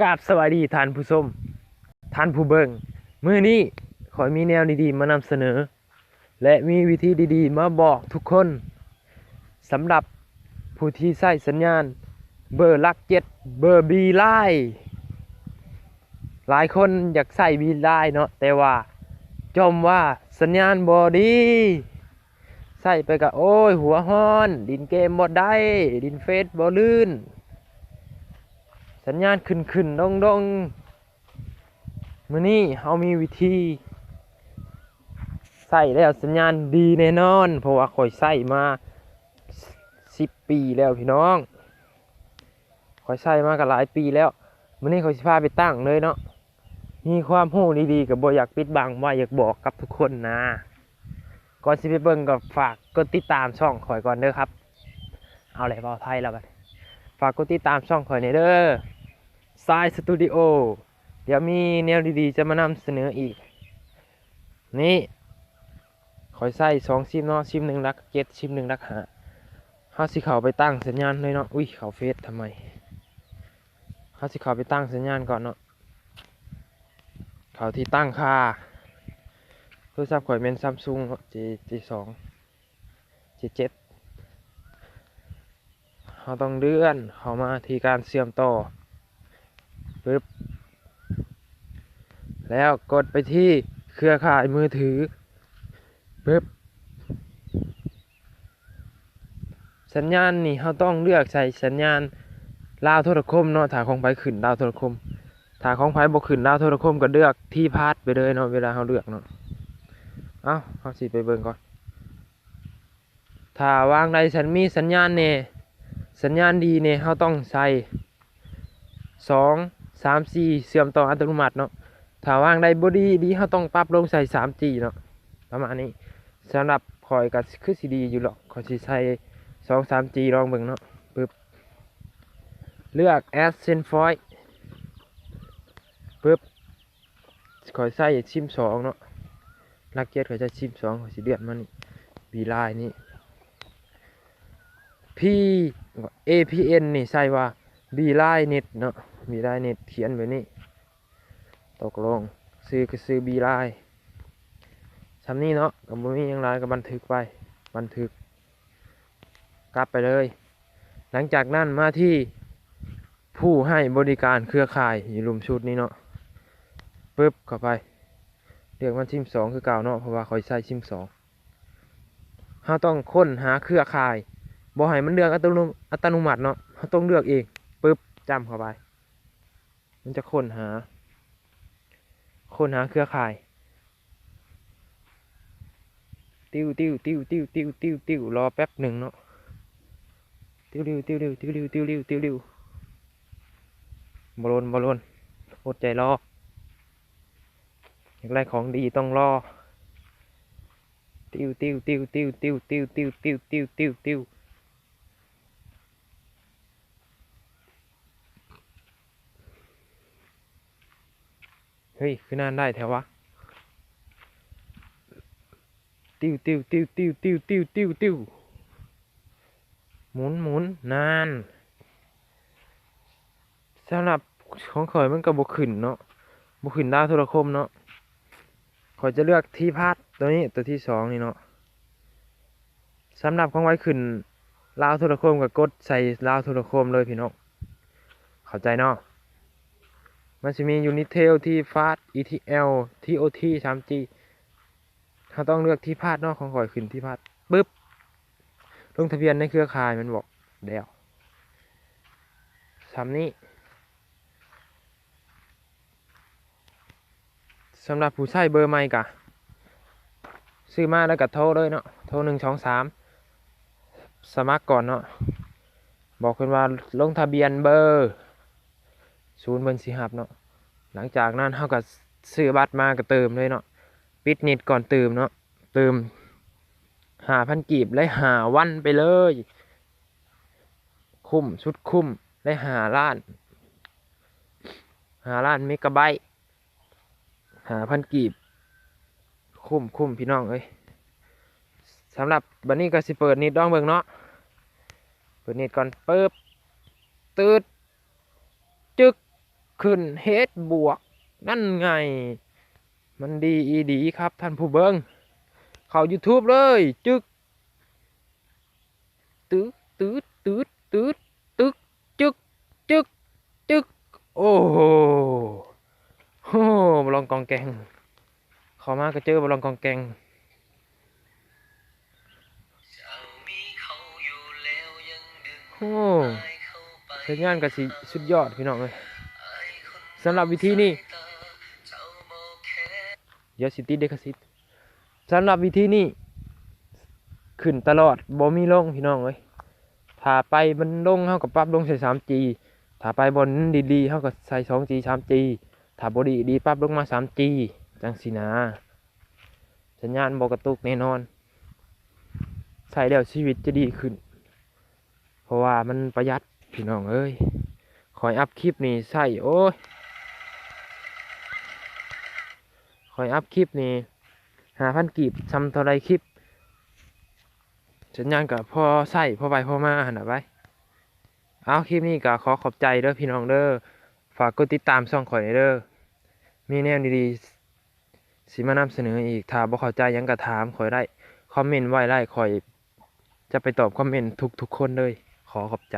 ກາບສະບາຍດີທ່ານຜູ້ຊົມ, ທ່ານຜູ້ເບິ່ງ, ມື້ນີ້ຂ້ອຍມີແນວດີໆມານຳສະເໜີ ແລະ ມີວິທີດີໆມາບອກທຸກຄົນ. ສຳລັບຜູ້ທີ່ໃຊ້ສັນຍານເບີຫຼັກເຈັດ ເບີບີລາຍ, ຫຼາຍຄົນຢາກໃຊ້ບີລາຍເນາະ, ແຕ່ວ່າຈົ່ມວ່າສັນຍານບໍ່ດີ. ໃຊ້ໄປກະ ໂອ້ຍ ຫົວຮ້ອນ, ຫຼິ້ນເກມບໍ່ໄດ້, ຫຼິ້ນເຟສບໍ່ລື່ນ, ສັນຍານຂຶ້ນໆລົງໆ. ມື້ນີ້ເຮົາມີວິທີໃຊ້ແລ້ວສັນຍານດີແນ່ນອນ, ເພາະວ່າຂ້ອຍໃຊ້ມາສິບປີແລ້ວພີ່ນ້ອງ, ຂ້ອຍໃຊ້ມາກະຫຼາຍປີແລ້ວ. ມື້ນີ້ຂ້ອຍຊິພາໄປຕັ້ງເລີຍເນາະ. ມີຄວາມຮູ້ດີໆ ກໍບໍ່ຢາກປິດບັງໄວ້, ຢາກບອກກັບທຸກຄົນນະ. ກ່ອນຊິໄປເບິ່ງກໍຝາກກົດຕິດຕາມຊ່ອງຂ້ອຍກ່ອນເດີຄັບ. ເອົາແຫຼະ ເວົ້າໄທແລ້ວບັດ, ຝາກກົດຕິດຕາມຊ່ອງຂ້ອຍແດ່ເດີ, ຊາຍສະຕູດິໂອ. ດຽວມີແນວດີໆຈະມານຳສະເໜີອີກ. ນີ້ ຂ້ອຍໃຊ້ສອງຊິມເນາະ, ຊິມໜຶ່ງຫຼັກເຈັດ, ຊິມໜຶ່ງຫຼັກຫ້າ. ເຮົາຊິເຂົ້າໄປຕັ້ງສັນຍານເລີຍເນາະ. ອຸ້ຍ ເຂົ້າເຟສທຳໄມ? ເຮົາຊິເຂົ້າໄປຕັ້ງສັນຍານກ່ອນເນາະ. ເຂົ້າທີ່ຕັ້ງຄ່າ. ໂທລະສັບຂ້ອຍແມ່ນ Samsung ເນາະ, ເຈ ເຈສອງ ເຈເຈັດ. ເຮົາຕ້ອງເລື່ອນເຂົ້າມາທີ່ການເຊື່ອມຕໍ່ ປຶບ ແລ້ວກົດໄປທີ່ເຄືອຂ່າຍມືຖື ປຶບ. ສັນຍານນີ້ເຮົາຕ້ອງເລືອກໃສ່ສັນຍານລາວໂທລະຄົມເນາະ, ຖ້າຂອງໃຜຂຶ້ນລາວໂທລະຄົມ. ຖ້າຂອງໃຜບໍ່ຂຶ້ນລາວໂທລະຄົມ ກໍເລືອກທີພາດໄປເລີຍເນາະ ເວລາເຮົາເລືອກເນາະ. ເອົ້າ ເຮົາຊິໄປເບິ່ງກ່ອນ. ຖ້າວາງໃດສັນ ມີສັນຍານແດ່ ສັນຍານດີແດ່ ເຮົາຕ້ອງໃສ່ສອງ ສາມ ສີ່ ເຊື່ອມຕໍ່ອັດຕະໂນມັດເນາະ. ຖ້າວາງໃດບໍ່ດີອີ່ຫຼີ ເຮົາຕ້ອງປັບລົງໃສ່ສາມຈີເນາະ ປະມານນີ້. ສຳລັບຂ້ອຍກໍຄືຊິດີຢູ່ດອກ, ຂ້ອຍຊິໃສ່ສອງ ສາມຈີລອງເບິ່ງເນາະ. ປຶບ ເລືອກ Add Send File ປຶບ. ຂ້ອຍໃຊ້ຊິມສອງເນາະ, ຫຼັກເຈັດຂ້ອຍໃຊ້ຊິມສອງ. ຂ້ອຍຊິເລື່ອນມານີ້ ບີລາຍນີ້ ພີ ເອພີເອັນ ນີ້ໃສ່ວ່າບີລາຍເນັດເນາະ, ບີລາຍເນັດ ຂຽນແບບນີ້. ຕົກລົງ, ຊື່ກໍຊື່ບີລາຍ. ສ່ຳນີ້ເນາະ, ກໍບໍ່ມີຫຍັງຫຼາຍ, ກໍບັນທຶກໄປ, ບັນທຶກ. ກັບໄປເລີຍ. ຫຼັງຈາກນັ້ນມາທີ່ຜູ້ໃຫ້ບໍລິການເຄືອຂ່າຍຢູ່ລຸ່ມສຸດນີ້ເນາະ, ປຶບ ເຂົ້າໄປ. ເລືອກມາຊິມສອງຄືເກົ່າເນາະ, ເພາະວ່າຂ້ອຍໃຊ້ຊິມສອງ. ເຮົາຕ້ອງຄົ້ນຫາເຄືອຂ່າຍ, ບໍ່ໃຫ້ມັນເລືອກອັດຕະໂນ ອັດຕະໂນມັດເນາະ, ເຮົາຕ້ອງເລືອກເອງ. ປຶບ ຈ້ຳເຂົ້າໄປ. ມັນຈະຄົ້ນຫາ ຄົ້ນຫາເຄືອຂ່າຍ. ຕິວ ຕິວ ຕິວ ຕິວ ຕິວ ຕິວ ຕິວ ລໍແປັບໜຶ່ງເນາະ. ຕິວ ຕິວ ຕິວ ຕິວ ຕິວ ຕິວ ຕິວ ຕິວ ຕິວ ຕິວ. ບໍ່ດົນ ບໍ່ດົນ ອົດໃຈລໍ. ຢາກໄດ້ຂອງດີຕ້ອງລໍ. ຕິວ ຕິວ ຕິວ ຕິວ ຕິວ ຕິວ ຕິວ ຕິວ ຕິວ ຕິວ ຕິວ ຕິວ. ເຮີ້ຍ ຄືນານໄດ້ແທ້ວະ. ຕິວ ຕິວ ຕິວ ຕິວ ຕິວ ຕິວ ຕິວ ຕິວ. ໝູນ ໝູນ ນານ. ສຳລັບຂອງຂ້ອຍມັນກໍບໍ່ຂຶ້ນເນາະ, ບໍ່ຂຶ້ນດາວໂທລະຄົມເນາະ. ຂ້ອຍຈະເລືອກທີພາດຕົວນີ້ ຕົວທີສອງນີ້ເນາະ. ສຳລັບຂອງໄວຂຶ້ນລາວໂທລະຄົມ ກໍກົດໃສ່ລາວໂທລະຄົມເລີຍພີ່ນ້ອງ, ເຂົ້າໃຈເນາະ. ມັນຊິມີຢູນິເທວ ທີພາດ ອີທີແອລ ທີໂອທີ ສາມຈີ. ເຮົາຕ້ອງເລືອກທີພາດເນາະ, ຂອງຂ້ອຍຂຶ້ນທີພາດ ປຶບ ລົງທະບຽນໃນເຄືອຂ່າຍ ແມ່ນບໍ່? ແລ້ວ ສ່ຳນີ້. ສຳລັບຜູ້ໃຊ້ເບີໃໝ່ກະຊື້ມາແລ້ວກະໂທເລີຍເນາະ, ໂທ ໜຶ່ງ ສອງ ສາມ ສະໝັກກ່ອນເນາະ, ບອກເພິ່ນວ່າລົງທະບຽນເບີສູນ ເພິ່ນຊິຮັບເນາະ. ຫຼັງຈາກນັ້ນເຮົາກະຊື້ບັດມາກະເຕີມເລີຍເນາະ, ປິດນິດກ່ອນຕື່ມເນາະ, ຕື່ມຫ້າພັນກີບ ໄດ້ຫ້າວັນໄປເລີຍ. ຄຸ້ມ ສຸດຄຸ້ມ ໄດ້ຫ້າລ້ານ ຫ້າລ້ານເມກາໄບ ຫ້າພັນກີບ. ຄຸ້ມ ຄຸ້ມ ພີ່ນ້ອງເອີຍ. ສຳລັບບັດນີ້ກໍຊິເປີດນິດລອງເບິ່ງເນາະ, ເປີດນິດກ່ອນ. ປຶບ ຕຶດ ຈຶກ ຂຶ້ນເຮັດບວກ ນັ້ນໄງ ມັນດີອີ່ດີຄັບທ່ານຜູ້ເບິ່ງ. ເຂົ້າ YouTube ເລີຍ ຈຶກ ຕຶກ ຕຶດ ຕຶດ ຕຶດ ຕຶກ ຈຶກ ຈຶກ ຈຶກ ໂອ້ໂຫ ໂອ້ ບໍ່ລອງກອງແກງ ເຂົ້າມາກໍເຈີບໍ່ລອງກອງແກງ. ໂອ້ ສັນຍານກໍຊິສຸດຍອດພີ່ນ້ອງເອີຍ. ສຳລັບວິທີນີ້ ດຽວຊິຕິດລິຂະສິດ. ສຳລັບວິທີນີ້ ຂຶ້ນຕະຫຼອດ ບໍ່ມີລົງພີ່ນ້ອງເອີຍ. ຖ້າໄປມັນລົງ ເຮົາກໍປັບລົງໃສ່ສາມຈີ ຖ້າໄປບ່ອນດີໆ ເຮົາກໍໃສ່ສອງຈີ ສາມຈີ ຖ້າບໍ່ດີໆ ປັບລົງມາສາມຈີ ຈັ່ງຊີ້ນາ. ສັນຍານບໍ່ກະຕຸກແນ່ນອນ ໃຊ້ແລ້ວຊີວິດຈະດີຂຶ້ນ ເພາະວ່າມັນປະຢັດພີ່ນ້ອງເອີຍ. ຂ້ອຍອັບຄລິບນີ້ໃຊ້ ໂອ້ຍ ຂ້ອຍອັບຄລິບນີ້ຫ້າພັນກີບ ສ່ຳເທົ່າໃດຄລິບ ສັນຍານກໍພໍໃຊ້ ພໍໄປພໍມາຫັ້ນນະໄວ. ເອົາ ຄລິບນີ້ກໍຂໍຂອບໃຈເດີພີ່ນ້ອງເດີ ຝາກກົດຕິດຕາມຊ່ອງຂ້ອຍແດ່ເດີ ມີແນວດີໆ ຊິມານຳສະເໜີອີກ. ຖ້າບໍ່ເຂົ້າໃຈຫຍັງກໍຖາມຂ້ອຍໄດ້ ຄອມເມັນໄວ້ໄດ້ ຂ້ອຍຈະໄປຕອບຄອມເມັນທຸກໆຄົນເລີຍ. ຂໍຂອບໃຈ.